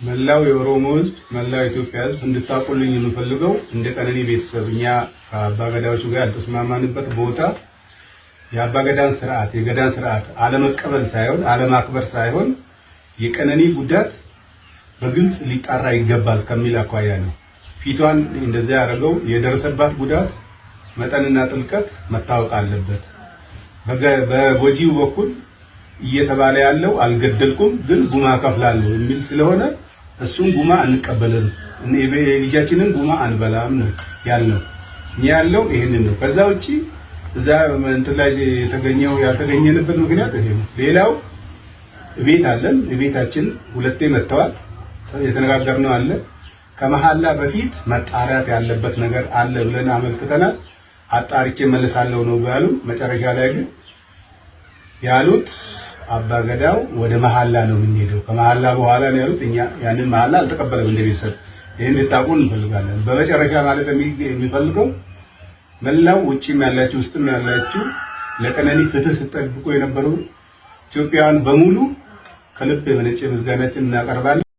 መላው የኦሮሞ ሕዝብ፣ መላው የኢትዮጵያ ሕዝብ እንድታውቁልኝ የምፈልገው እንደ ቀነኒ ቤተሰብ እኛ ከአባገዳዎቹ ጋር ያልተስማማንበት ቦታ የአባገዳን ስርዓት፣ የገዳን ስርዓት አለመቀበል ሳይሆን፣ አለማክበር ሳይሆን የቀነኒ ጉዳት በግልጽ ሊጣራ ይገባል ከሚል አኳያ ነው። ፊቷን እንደዚያ ያደረገው የደረሰባት ጉዳት መጠንና ጥልቀት መታወቅ አለበት። በጎጂው በኩል እየተባለ ያለው አልገደልኩም ግን ጉማ ከፍላለሁ የሚል ስለሆነ እሱን ጉማ አንቀበልም፣ የልጃችንን ጉማ አንበላም ነው ያልነው። እኛ ያለው ይህንን ነው። ከዛ ውጪ እዛ እንትን ላይ የተገኘው ያልተገኘንበት ምክንያት ይሄ ነው። ሌላው ቤት አለን። ቤታችን ሁለቴ መጥተዋል። የተነጋገርነው አለ። ከመሐላ በፊት መጣራት ያለበት ነገር አለ ብለን አመልክተናል። አጣርቼ መለሳለሁ ነው ያሉ። መጨረሻ ላይ ግን ያሉት አባገዳው ወደ መሐላ ነው የምንሄደው፣ ከመሐላ በኋላ ነው ያሉት። እኛ ያንን መሐላ አልተቀበለም እንደ ቤተሰብ። ይህን እንድታውቁ እንፈልጋለን። በመጨረሻ ማለት የሚፈልገው መላው ውጭም ያላችሁ ውስጥም ያላችሁ ለቀነኒ ፍትህ ስትጠብቁ የነበሩ ኢትዮጵያውያን በሙሉ ከልብ የመነጨ ምስጋናችን እናቀርባለን።